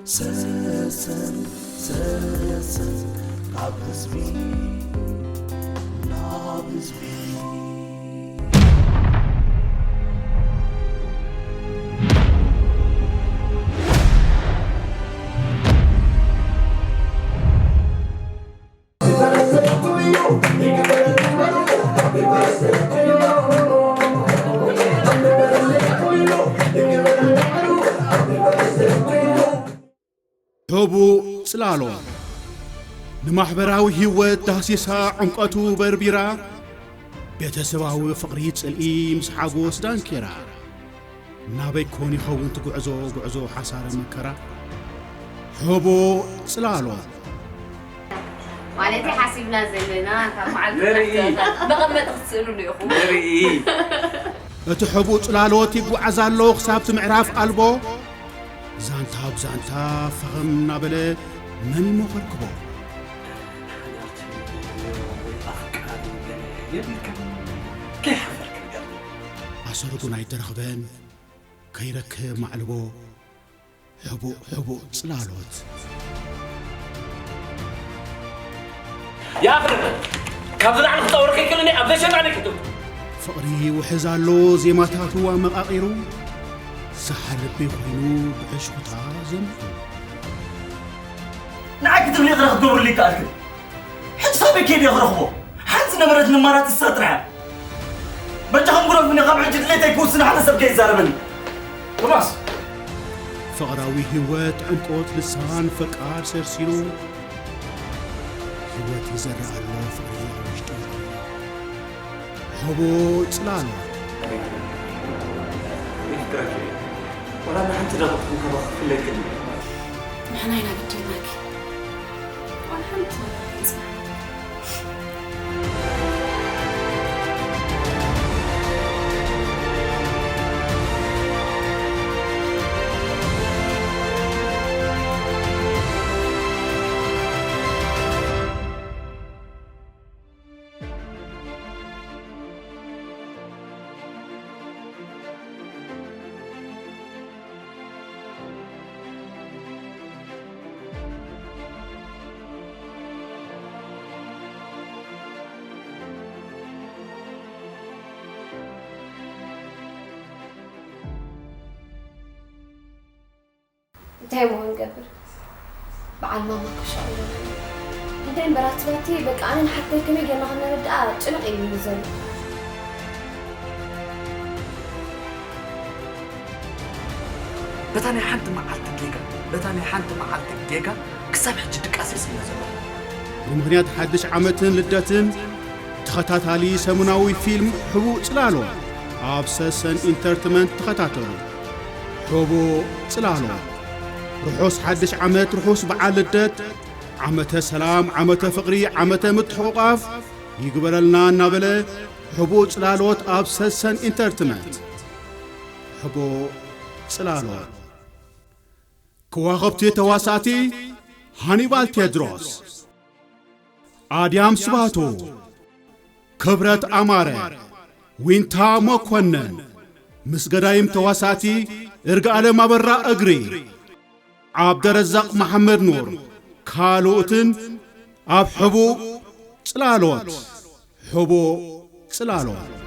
ሰሰን ሰሰን ካብ ህዝቢ ናብ ህዝቢ። ሕቡእ ጽላሎ ንማሕበራዊ ህይወት ዳህሲሳ፣ ዕምቀቱ በርቢራ፣ ቤተሰባዊ ፍቕሪ ጽልኢ ምስ ሓጎስ ዳንኬራ። ናበይ ኮን ይኸውን እቲ ጉዕዞ፣ ጉዕዞ ሓሳረ መከራ? ሕቡእ ጽላሎ። ማለት ሓሲብና ዘለና ካብ መዓልቲ ንርኢ። መቐመጢ ክትስእሉሉ ኢኹም። ንርኢ። እቲ ሕቡእ ጽላሎት ይጓዓዝ ኣሎ ክሳብቲ ምዕራፍ ኣልቦ። ዛንታ ብዛንታ ፈኸም እናበለ መን እሞ ከርክቦ? ሓዳርቲ ወይ ኣፍቃሪ ገለ የብልካን። ከይሓፈርካ ገርኒ። ኣሰሩ ግን ኣይተረኽበን። ከይረክብ ማዕልቦ። ሕቡእ ሕቡእ ጽላሎት። ይኣኽለና። ካብዚ ላዕሊ ክጻወር ከይክእልኒ ኣብ ዘይሸጣኒ ክትብ። ፍቕሪ ይውሕዝ ኣሎ ዜማታቱ ኣመቓቒሩ። ሰሓል ልቢ ኮይኑ ብዕሽኹታ ዘንቢሩ። ንዓይ ክትብሊ ይቕረ ክትገብሩሉ ይከኣልክን። ሕጂ ሳበይ ከይደ ክረኽቦ? ሓንቲ ዝነበረት ንማራት እሳ ጥራሕ እያ። በጃኹም ግረፉኒ፣ ካብ ሕጂ ድሌተይ ክውስን ሓደ ሰብ ከይዛረበኒ። ቶማስ! ፍቕራዊ ህይወት ዕምቆት ልሳን ፈቃር ሰርሲሩ። ህይወት ይዘርእ ኣሎ ፍቕሪ ኣብ ውሽጡ። ሕቡእ ጽላሎ። ይፍቅረኪ እየ። ዋላ ንሓንቲ ደቂቕ እንከሎ ክፍለይክን እየ። ንሕና ኢና በዲልናኪ። ዋላ ሓንቲ ነገር ከይጽናሕ። እንታይ እሞ ክንገብር? በዓል ማማ ክሻ ኣለና። እንታይ እምበር ኣቲ ባቲ፣ በቃ ኣነን ሓፍተይ ከመይ ጌርና ከም ነረድኣ ጭንቕ ኢሉኒ ዘሎ። በታ ናይ ሓንቲ መዓልቲ ጌጋ፣ በታ ናይ ሓንቲ መዓልቲ ጌጋ ክሳብ ሕጂ ድቃስ የስምዕ ዘለኹ። ብምኽንያት ሓድሽ ዓመትን ልደትን ተኸታታሊ ሰሙናዊ ፊልም ሕቡእ ጽላሎ ኣብ ሰሰን ኢንተርትመንት ተኸታተሉ። ሕቡእ ጽላሎ። ርሑስ ሓድሽ ዓመት፣ ርሑስ በዓል ልደት፣ ዓመተ ሰላም፣ ዓመተ ፍቕሪ፣ ዓመተ ምትሕቑቓፍ ይግበረልና እናበለ ሕቡእ ጽላሎት ኣብ ሰሰን ኢንተርትመንት። ሕቡእ ጽላሎት። ከዋኽብቲ ተዋሳእቲ ሃኒባል ቴድሮስ፣ ኣድያም ስባቱ፣ ክብረት ኣማረ፣ ዊንታ መኮነን፣ ምስ ገዳይም ተዋሳእቲ እርጋኣለም ኣበራ እግሪ፣ ዓብደረዛቕ መሓመድ ኑር፣ ካልኦትን ኣብ ሕቡእ ጽላሎት። ሕቡእ ጽላሎት።